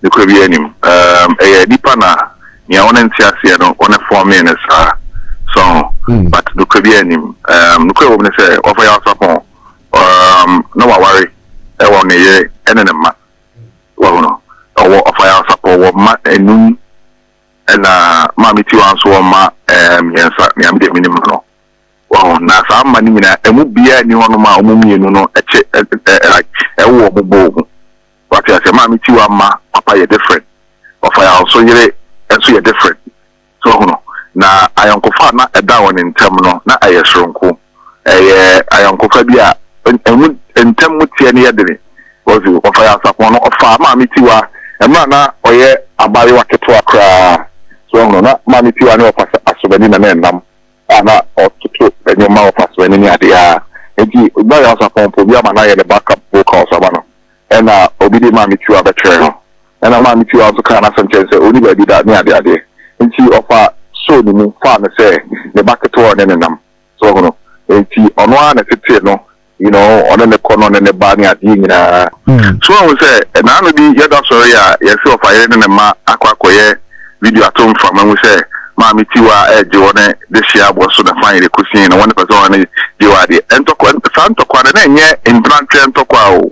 Nokorɛ biara nnim. Erm ɛyɛ nipa na nea wɔn nte aseɛ no wɔn fɔmee no saa. So ho? But nokorɛ biara nnim. Erm nokorɛ wɔ mu ne sɛ wɔfa Yaw Sarpong erm na waware ɛwɔ ne yere ɛne ne mma. Wahunu? Ɔwɔ ɔfa Yaw Sarpong wɔ mma enum ɛna Maame Tiwa nso wɔ mma erm mmiɛnsa nea me deɛ menim no. Wahu? Na saa mma no nyinaa ɛmu biara nni hɔnom a wɔn mmienu no ɛkyɛ ɛ ɛ like ɛwo wɔn bɔɔ mu. Wate aseɛ? Maame Tiwa mma papa yɛ different, Ɔfayaw nso yere nso yɛ different. So wahu no? Na ayɔnkofa a na ɛda wɔn ntam no, na ɛyɛ soronko. Ɛyɛ ayɔnkofa bi a ɛmu ntam mu teɛ no yɛ dene. Wahu? Ɔfayaw Sarpong no, ɔfaa Maame Tiwa mmerɛ a na ɔyɛ abaayewa ketewa koraa. So wahu no? Na Maame Tiwa ne Ɔfa Asomani na na ɛnam. a na ɔtoto nnwom ma ɔfa so ɛne ne adeɛ a nti Ɔba Nyansapɔn mpo obi ama no ayɛ ne backup vocals ama no ɛna obi de Maame Tiwa bɛkyerɛ no ɛna Maame Tiwa nso kaa n'asɛm kyerɛ no sɛ ɔnni baabi da ne adeadeɛ nti ɔfa soo ne mu faa no sɛ ne ba ketewa a ɔne no nam so wahu no nti ɔno ara na ɛtetee no you know ɔne ne kɔ no ɔne ne ba ne adeɛ nyinaa. So wahu sɛ naano bi yɛda sɔre a yɛse ɔfa yere ne ne mma akɔ akɔyɛ video ato mframa mu sɛ maame tiwa ɛregye wɔn dehyeɛ abɔ so na fine de kosii no wɔn pɛ sɛ wɔn gye wɔ adeɛ ntɔkwa saa ntɔkwa no na ɛnyɛ mprantwɛ ntɔkwa o.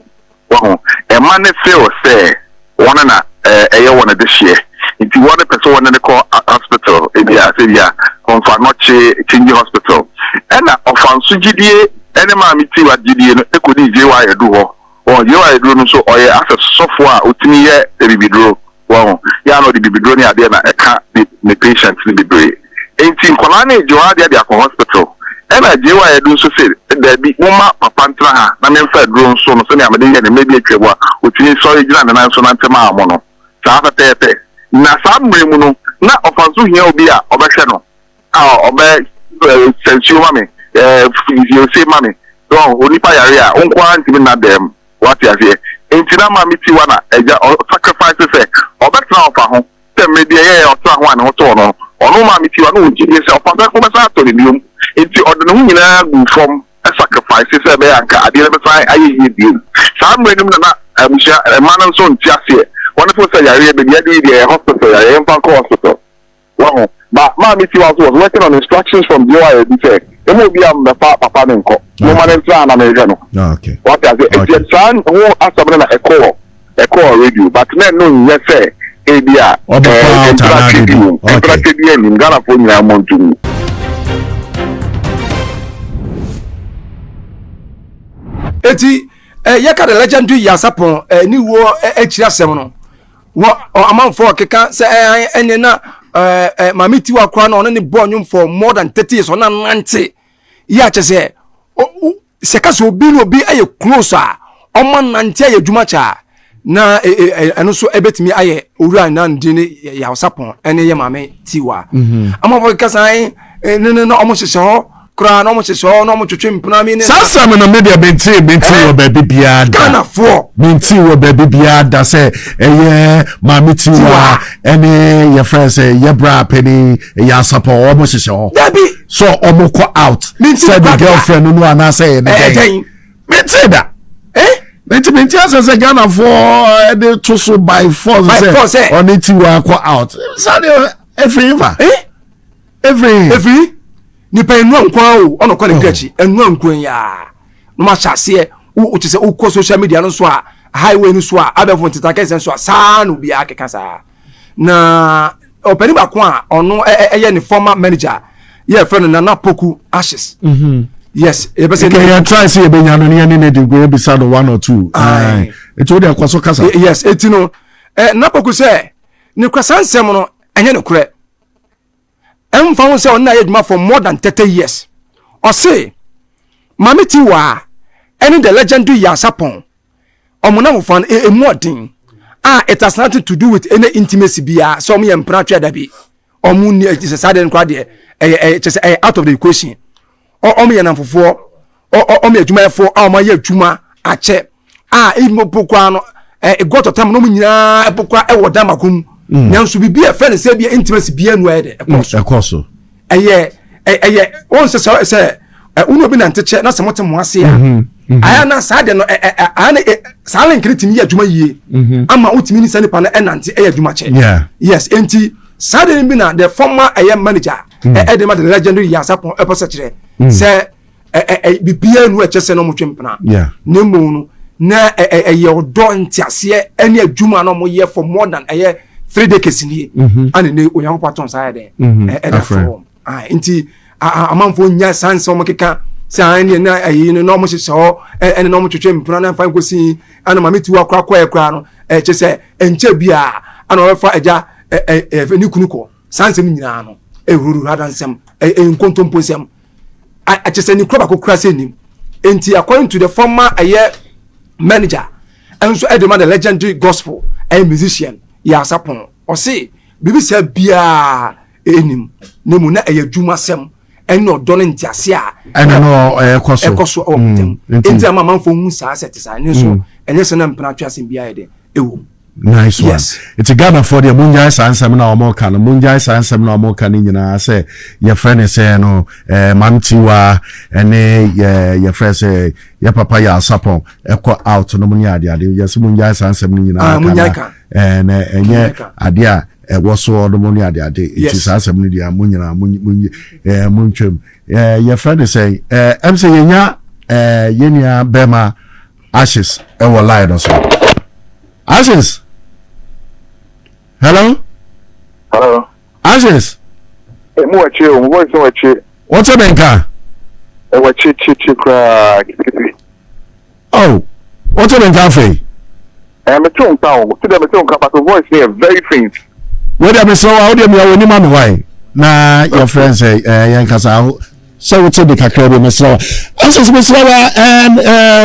Wahu? Ɛma no feel sɛ wɔn na ɛyɛ wɔn dehyeɛ. Nti wɔn pɛ sɛ wɔne no kɔ hospital, ebia sɛ ebia Komfo Anokye Kingi Hospital. Ɛna ɔfa nso gyidie ɛne Maame Tiwa gyidie no ɛkɔdii JY Adu hɔ. Wahu? JY Aduro no nso ɔyɛ asɛ sɔfoɔ a ɔtumi yɛ abibiduro. Wahu? Yɛ a na ɔde bibiduro ne adeɛ na ɛka ne ne patient no bebree. Enti nkwadaa no regye wɔn adeɛ de akɔ hospital. Ɛna JY Adu nso se, Dabi, momma papa ntena ha na memfa aduro nso no sɛnea mede yɛɛ no mmerɛ bi atwa mu a ɔtumi sɔre gyina ne nan so nante maa mo no. Saa pɛpɛɛpɛ. Na saa mmerɛ mu no, na ɔfa nso hia obi a ɔbɛhwɛ no, a ɔbɛ sɛ nsuo ma me, ɛɛ ose ma me. So onipa yare a, wo nko ara ntumi nna dɛm. Wate aseɛ? Enti na Maame Tiwa na agya ɔ sacrifice sɛ ɔbɛtena ɔfa ho sɛ mmerɛ bi ɛyɛɛ ɔtena ho a ne ho tɔɔ no no. Ɔno Maame Tiwa na ɔwɔ gyidie sɛ ɔfa ho bɛsan atɔ no biom. Enti ɔde ne ho nyinaa guu fam sacrifice sɛ ɛbɛyɛ a anka adeɛ no bɛsan ayɛ yie biom. Saa mmerɛ no mu na na abusua mma no nso nte aseɛ. Wɔn feel sɛ yareɛ baabi aduru yi deɛ ɛyɛ hospital yareɛ yɛmfa nkɔ hospital. Wahu? But Maame Tiwa nso was working on instructions from JYAB sɛ, Mma obiara mmɛfa papa no nkɔ. Momma no ntena ha na menhwɛ no. Wate aseɛ? Enti saa ho asɛm no na ɛkɔɔ ɛkɔɔ radio. But na ɛno nyɛ sɛ ebi a Ɔbɛkɔ out anaa mpratwe bi biribi. wom. Okay. Mpratwe bi anim. Ghanafoɔ nyinaa mmɔ ntom mu. Eti eh, yɛka the legendary Yansapɔn eh, ne wuo eh, akyiri asɛm no Wɔ amanfoɔ keka sɛ ɛɛ ɛne na ɛɛ ɛɛ maame tiwa koraa na ɔne ne bɔ nnwom for more than 30 years ɔna nante yɛ akyɛ sɛ sɛ ka sɛ obi ne obi ayɛ close a ɔma nante ayɛ adwuma kyɛ a na ɛno nso ɛbɛtumi ayɛ owura na ne din ne yawsapɔn ɛne yɛ maame tiwa amanfoɔ keka saa ne ne na ɔmo hyehyɛ hɔ koraa na ɔmo hyehyɛ hɔ na ɔmo twetwe mpena mi ne. Saa asɛm no me deɛ mentee mentee wɔ baabi biara da. Ghanafoɔ. Mentee wɔ baabi biara da sɛ ɛyɛ maame tiwa ɛne yɛfrɛ sɛ yɛ bra panin yɛ asapɔ ɔmo hyehyɛ hɔ. Dabi. So ɔmo kɔ out. Sɛ ne girlfriend no anaasɛ ɛyɛ ne dɛn. Mentee da. Eh? Nti mente asɛ sɛ Ghanafoɔ ɛde to so by force sɛ ɔne tiwa kɔ out. Saa deɛ ɛfiri nfa. Eh? Efiri. Efiri. Nipa enua nko ara o, ɔna ɔkɔ ne kra akyi. Enua nko yi a. Na ɔma hyɛ aseɛ. Wo te sɛ wokɔ social media no so a, highway no so a, abɛɛfo nteta kɛse so a, saa na obiara keka saa. Na ɔpanin baako a ɔno ɛyɛ ne former manager yɛ fɛ no Nana Poku Ashes. Yes, yɛbɛ sɛ. Nkɛ yɛn try sɛ yɛbɛnya no ne yɛne ne de gu yɛbisa no one or two. Eti o de ɛkɔ so kasa. Yes, eti no, Nana Poku sɛ ne kura saa nsɛm no ɛnyɛ nokorɛ. Ɛmfa ho sɛ ɔne no ayɛ adwuma for more than 30 years, ɔse Maame Tiwaa ɛne the legendary Yaa Sarpong ɔmo namfofa no emu ɔden a it has nothing to do with any intimacy biara sɛ ɔmo yɛ mpena twɛ dabi ɔmo nni sɛ saa deɛ no koraa deɛ ɛyɛ ɛyɛ kyɛ sɛ ɛyɛ out of the equation. Ɔmo yɛ namfofoɔ, ɔmo yɛ adwumayɛfoɔ a ɔmo ayɛ adwuma akyɛ a ebi mpo koraa no ɛ got time na ɔmo nyinaa ɛpo koraa ɛwɔ dan baako mu. Nanso biribi a ɛfɛ ne sɛ bi intimacy biara nu ayɛ dɛ ɛkɔ so. Ɛkɔ so. Ɛyɛ ɛyɛ wɔn sɛ sɛ sɛ ɛ wɔn obi nante kyɛ na sɛ mo te mo ase a. Ayɛ na saa deɛ no, ɛ ɛ ayɛ na saa link no tumi yɛ adwuma yie ama wotumi ne saa nipa no ɛnante ɛyɛ adwuma kyɛ. Yes, nti saa deɛ no bi na the former ɛyɛ manager ɛde ma the legendary Yaw Sarpong ɛpɛ sɛ kyerɛ sɛ ɛ biribiara nu ɛkyɛ sɛ na ɔmo twe mpena, na emu no na ɛ ɛyɛ ɔdɔ, nteaseɛ ɛne adwuma na ɔmo yɛ for more than ɛyɛ 3 decades nie ana ne Onyankopɔn atɔn saa yɛ dɛ ɛde afɔ wɔn. Nti amanfoɔ nya saa nsɛm ɔmo keka sɛ ɛne na ɛyi no na ɔmo hyehyɛ hɔ, ɛne na ɔmo twetwe mpena na nfa nkosi ɛna Maame Tiwa akora kɔɛ koraa no, ɛkyɛ sɛ ɛnkyɛ bia ɛna ɔbɛfa ɛgya ɛ ɛ ne kunu kɔ. Saa nsɛm nyinaa no ɛhururu hada nsɛm, ɛyɛ nkontompo nsɛm, ɛkyɛ sɛ ne kura baako kura sɛ nim. Nti according to the former ɛyɛ manager ɛnso ɛde ma the legendary gospel ɛyɛ musician Yaw Sarpong, ɔse biribi sɛ biara ɛnim na mu na ɛyɛ adwuma sɛm ɛne ɔdɔ no ntease a ɛne no ɛkɔ so. Ɛkɔ so ɛwɔ ntɛm. Nti ama amanfoɔ hu saa sɛ te saa ne nso ɛnyɛ sɛ na mpena atwe asɛm biara yɛ dɛ ɛwɔ mu. Nice one. Nti Ghanafoɔ deɛ, mongyae saa nsɛm na ɔmo ka no, mongyae saa nsɛm na ɔmo ka no nyinaa sɛ yɛfrɛ ne sɛ no Maame Tiwa ɛne yɛ yɛfrɛ sɛ yɛ papa Yaw Sarpong ɛkɔ out no mu ne adeade. Yɛsɛ mongyae saa nsɛm no nyinaa ka na na ɛnyɛ adeɛ a ɛwɔ soɔ no mu ne adeade. Nti saa asɛm no deɛ, mo nyinaa mo ntwam. Yɛfrɛ ne sɛ ɛm sɛ yɛnya yɛnua bɛrima Ashes ɛwɔ line no so. Ashes, hello. Hello. Ashes. Emu wɔ akyire o, mo voice wɔ akyire. Wɔte me nka? Ɛwɔ akyire kyire kyire koraa kitikiti. Oh, wɔte me nka afei? Ɛ mete wo nka o, ti dɛ mete wo nka, but o voice no yɛ very faint. Wo deɛ, mesrɛ wo a, wo deɛ mia w'anim ama wae na yɛfrɛ n sɛ yɛn kasa sɛ wote de kakra bi. Mesrɛ wo Ashes, mesrɛ wo,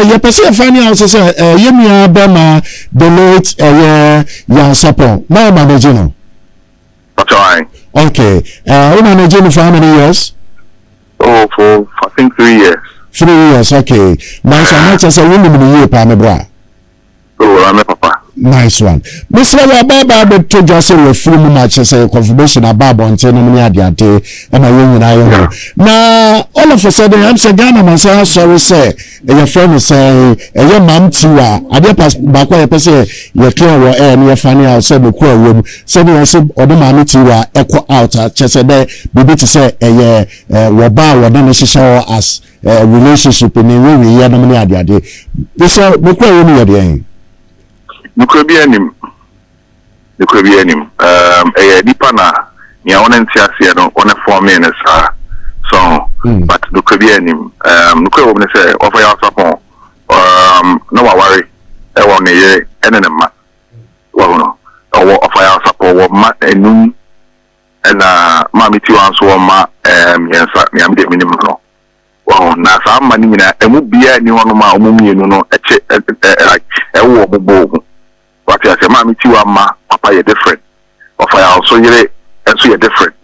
yɛpɛ sɛ yɛfa ne a wo sɛ yɛ nua bɛma the late ɛyɛ Yaw Sarpong na wo manage no. Ɔtɔ. Okay, wo manage no for how many years? Oh, for I think 3 years. 3 years, okay. Nice one. Na kyerɛ sɛ wonim no yie paa, meboa? Oh, ame papa. Nice one. Mesrɛ wo, abaabaa bɛtɔ dwa sɛ wafiri mu ma kyerɛ sɛ confirmation aba abɔnten nom ne adeade ɛma yɛn nyinaa yɛ ho, na all of a sudden ɛm sɛ Ghana ma sɛ asɔre sɛ yɛfrɛ no sɛ ɛyɛ Mam Tiwa. Adeɛ pas baako a yɛpɛ sɛ yɛkea wɔ ɛyɛ no, yɛfa ne a sɛ nokorɛ wɔ mu sɛdeɛ yɛsɛ ɔde Maame Tiwa ɛkɔ out a, kyerɛ sɛ dɛ biribi te sɛ ɛyɛ wɔba a wɔde no hyehyɛ hɔ as relationship ne nweweyɛ nom ne adeade. Sɛ nokorɛ wɔ mu yɛ deɛn? Nokura bi anim, nokura bi anim. Ɛyɛ nipa na nea wɔn nte aseɛ no wɔn fɔmi no saa so, but nokura bi anim. Nokura wɔ mu ne sɛ ɔfa Yaw Sarpong na waware, ɛwɔ ne yere ɛne ne mma. Wɔn no ɔwɔ ɔfa Yaw Sarpong wɔ mma enum, ɛna Maame Tiwa nso wɔ mma mmiɛnsa. Nea mi deɛ mi nim no wɔn na saa mma no nyinaa ɛmu biara ni hɔnom a wɔn mmienu no ɛkyɛ ɛ ɛ like ɛwɔ wɔn bɔ mu. Wate aseɛ? Maame Tiwa mma papa yɛ different, ɔfa Yaw nso yere nso yɛ different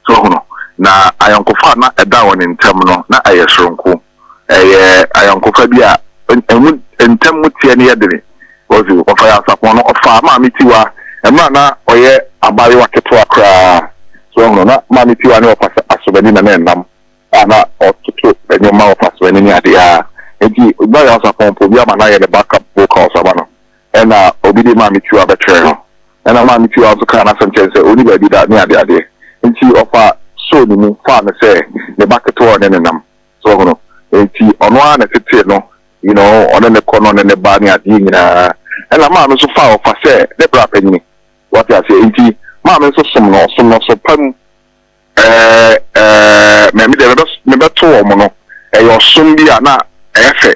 so ɔho na ayɔnkofa a na ɛda wɔn ntam no na ɛyɛ soronko. Ɛyɛ ayɔnkofa bi a ɛmu ntam mu teɛ no yɛ dene. Wɔsi ɔfa Yaw Sarpong no ɔfa Maame Tiwa mmerɛ na ɔyɛ abaayewa ketewa koraa so ɔho na Maame Tiwa ne ɔfa asobani na na ɛnam a na ɔtoto nneɛma ɔfa asobani ne adeɛ a nti na Yaw Sarpong po obi ama na yɛ ne backup vocals ama no, ɛna obi de Maame Tiwa bɛkyerɛ no, ɛna Maame Tiwa nso kaa n'asɛm kyerɛ sɛ ɔni baabi da ne adeadeɛ, nti ɔfa soo ne mu faa no sɛ ne ba ketewa ɔne ne nam so ɔho no. Nti ɔno ara na tetee no, ɔne ne kɔ no, ɔne ne ba ne adeɛ nyinaa, ɛna maame nso faa ɔfa sɛ ne bra panyini. Wate aseɛ? Nti maame nso som no, ɔsom no so pa mu. ɛɛ ɛɛ mɛ mi deɛ mebɛto wɔn no, ɛyɛ ɔsom bi a na ɛyɛ fɛ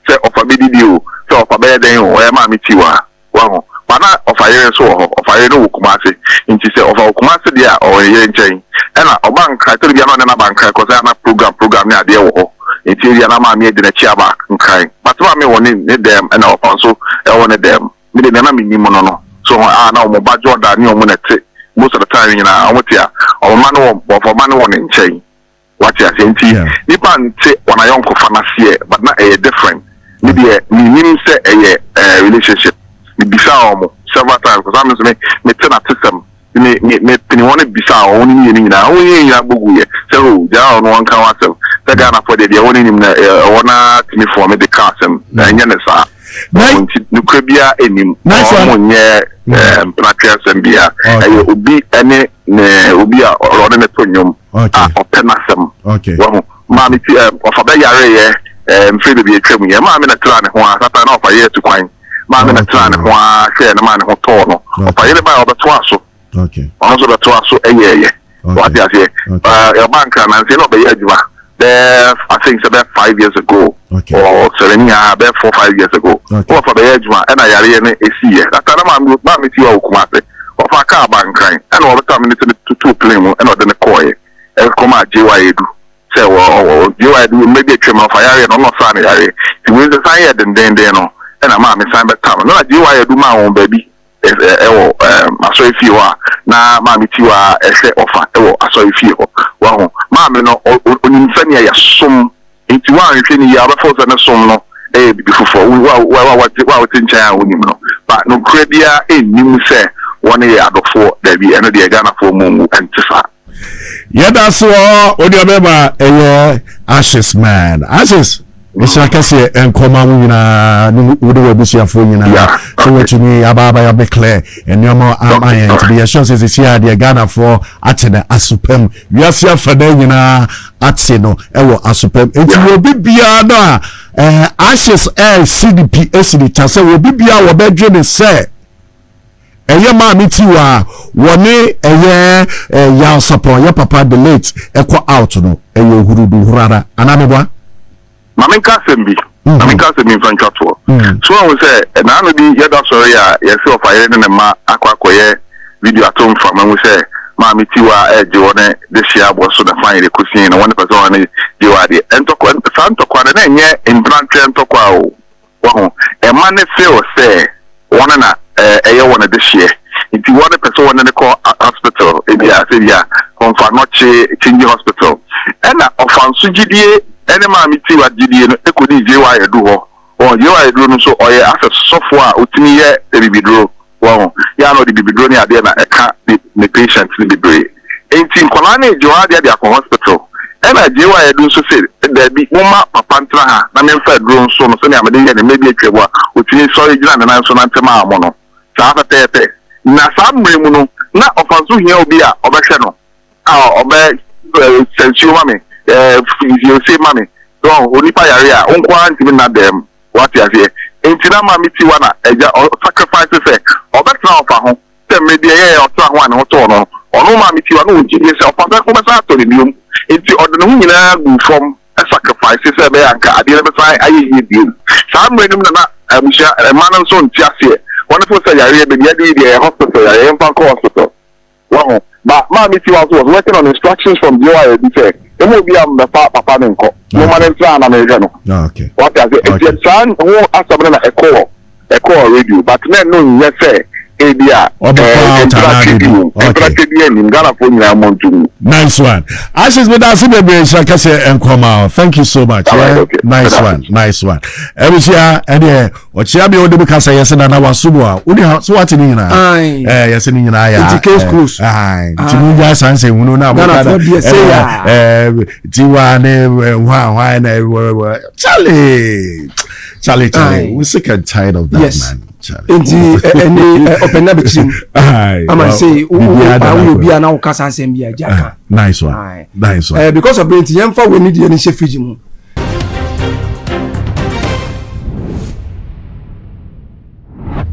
sɛ ɔfa bɛdidi o, sɛ ɔfa bɛyɛ dɛn o, ɔyɛ Maame Tiwa wahu ma na ɔfa yere nso wɔ hɔ. Ɔfa yere no wɔ Kumase, nti sɛ ɔfa wɔ Kumase deɛ a, ɔwɔ ne yere nkyɛn, ɛna ɔba Nkran sɛde bia na ɔne n'aba Nkran kɔ sɛ ana program ne adeɛ wɔ hɔ, nti ebia na maame adi n'akyi aba Nkran, but maame wɔ ne dɛm, ɛna ɔfa nso ɛwɔ ne dɛm. Me de, nea na menim no so ho a na wɔn ba Jordan ne wɔn na ɛte most of the time nyinaa. Wɔn te a, wɔn mma no wɔ wɔn mma no wɔ ne nkyɛn. Wate aseɛ? Nti nipa nte wɔn ayɔnkofa n'aseɛ, but na ɛyɛ different. Me deɛ, menim sɛ ɛyɛ relationship. Mebisa wɔn several times because ame nso me mete n'atesɛm. Me pene wɔn bisa wɔn ne mmienu nyinaa, wɔn nyinaa bɔ gu yɛ sɛ o gyaa ɔno wɔn ka ho asɛm. Sɛ Ghanafoɔ deɛ, deɛ wɔn nim no, wɔn ara tumi fɔme de ka asɛm, na ɛnyɛ ne saa. Wɔn nti, nokorɛ biara nnim. Wɔn nyɛ mpenatwe asɛm biara. Ɛyɛ obi ne ne obi a ɔne ne to nnwom a ɔpɛ n'asɛm. Wahu? Maame ti ɔfa bɛ yareeɛ mfiri baabi atwa mu yɛ. Maame na traa ne ho ara, satan na ɔfa yɛ atu kwan. Maame na traa ne ho ara hwɛɛ no maa ne ho tɔɔ no. Ɔfa yere baeɛ ɔbɛtoa so. Ɔno nso bɛtoa so yɛɛyɛ. Wate aseɛ? Ɔba Nkran nansa na ɔbɛyɛ adwuma bɛɛ, I think sɛ bɛɛ 5 years ago or 7 years, bɛɛ 4, 5 years ago. Wɔfa bɛyɛ adwuma ɛna yareɛ no esiiɛ. Data na maame ti wɔ Kumase. Ɔfa kaa ba Nkran ɛna ɔbɛta me ne sɛ ne tutu plane mu ɛna ɔde ne kɔɔɛ. Ɛkɔma JY Edu sɛ wɔ wɔ JY Edu mmerɛ bi atwam na ɔfa yareɛ no, ɔno ɔsaa ne yareɛ. Nti wei nso san yɛ dendenden no ɛna maame san bɛtam no na JY Edu maa wɔn baabi ɛwɔ asɔre fie hɔ a na maame Tiwa ɛhwɛ ɔfa ɛwɔ asɔre fie hɔ. Wahu, maame no onim sɛnea yɛsom, nti woanhwɛ ne yie a, wobɛfo sɛ ne som no ɛyɛ bibi foforɔ. Wa wa wa wa wote nkyɛn a wonim no ba, nokorɛ biara ɛnnim sɛ wɔne yɛ adɔfoɔ. Daabi, ɛno deɛ Ghanafoɔ mu ngu, ɛnte saa. Yɛda so wɔ onua bɛma ɛyɛ Ashes Man Ashes. Nhyira kɛseɛ nkɔma wo nyinaa ne wo de w'abusuafoɔ nyinaa sɛ watumi abaaba yɛabɛ clear nneɛma ama yɛn. Nti yɛhyɛ sɛ sɛsi a deɛ Ghanafoɔ ate no asopam, wiase afanan nyinaa ate no ɛwɔ asopam. Nti wɔ obi biara no a Ashes ɛresi ne pi esi ne ta sɛ wɔ obi biara wɔbɛdwe ne sɛ ɛyɛ Maame Tiwa a wɔne ɛyɛ Yaw Sapɔn, yɛ papa the late, ɛkɔ out no, ɛyɛ hurudu hurara anaa meboa? Maame nka asɛm bi. Maame nka asɛm bi mfa ntwa toɔ. So wɔn sɛ naano bi yɛda sɔre a yɛsɛ ɔfa yere ne ne mma akɔ akɔyɛ video ato mframa mu sɛ Maame Tiwa ɛregye wɔn de hyia abɔ so na fan yere kɔsie na wɔn pɛ sɛ wɔn ne gye wɔ adeɛ. Ntɔkwa saa ntɔkwa no na ɛnyɛ mpenatweɛ ntɔkwa o. Wahu? Ɛma no feel sɛ wɔn na ɛyɛ wɔn dehyeɛ. Nti wɔn pɛ sɛ wɔne no kɔ hospital, ebia sɛ ebia Kɔmfo Anɔkye Kyingye Hospital. Ɛna ɔfa nso gyidie ne Maame Tiwa gyidie no kɔdii JY Adu hɔ. Wɔn JY Aduro no nso ɔyɛ asɛ sɔfoɔ a ɔtumi yɛ abibiduro. Wahu? Yɛ a na ɔde bibiduro ne adeɛ na ɛka ne ne patient no bebree. Enti nkwadaa no regye wɔn adeɛ de akɔ hospital. Ɛna JY Adu nso se, Dabi, momma papa ntena ha na memfa aduro nso no sɛnea mede yɛɛ no mmerɛ bi atwa mu a ɔtumi sɔre gyina ne nan so nante maa mo no. Saa pɛpɛɛpɛ. Na saa mmerɛ mu no, na ɔfa nso hia obi a ɔbɛhwɛ no, a ɔbɛ sɛ nsuo ma me, ose ma me. So onipa yare a, wo nko ara ntumi nna dɛm. Wate aseɛ? Enti na Maame Tiwa na agya ɔ sacrifice sɛ ɔbɛtena ɔfa ho sɛ mmerɛ bi ɛyɛɛ ɔtena ho a ne ho tɔɔ no no. Ɔno Maame Tiwa na ɔwɔ gyidie sɛ ɔfa bɛ ho bɛsan atɔ no biom. Enti ɔde ne ho nyinaa guu fam sacrifice sɛ ɛbɛyɛ a anka adeɛ no bɛsan ayɛ yie biom. Saa mmerɛ no mu na na abusua mma no nso nte aseɛ. Wɔn feel sɛ yareɛ baabi aduru yi deɛ ɛyɛ hospital yareɛ, yɛmfa nkɔ hospital. Wahu? But Maame Tiwa nso was working on instructions from JY Adu sɛ emu obi a mbɛfa papa no nkɔ. Momma no ntena ha na menhwɛ no. Wate ase? Enti saa ho asɛm no na ɛkɔɔ ɛkɔɔ radio, but na ɛno nyɛ sɛ ebi a mpratwe bi wom. Mpratwe bi anim. Ghanafoɔ nyinaa mmɔ nto mu. Nice one. Ashes, me da ase bebree, nhyira kɛseɛ nkɔma o. Thank you so much. Yeah. Right, okay. Nice one. Nice one. Ebusia, ɛdeɛ ɔkyea bi a ɔde mu kasa yɛ sɛ nana waso mu a wode ha so wate ne nyinaa ɛɛ yɛsɛ ne nyinaa yɛ nti case close nti mu gya sanse hunu na mo kada ɛɛ Tiwa ne hwan hwan na ɛwɔ. Charlie, Charlie, Charlie, we sick and tired of that. Yes. Man. Nti ɛne ɔpɛ na bɛkyerɛ mu ama sɛ woyɛ obi a na woka saa nsɛm bi a gya ka. Nice one, nice one. Because of nti yɛmfa wei ne deɛ no nhyɛ fridge mu.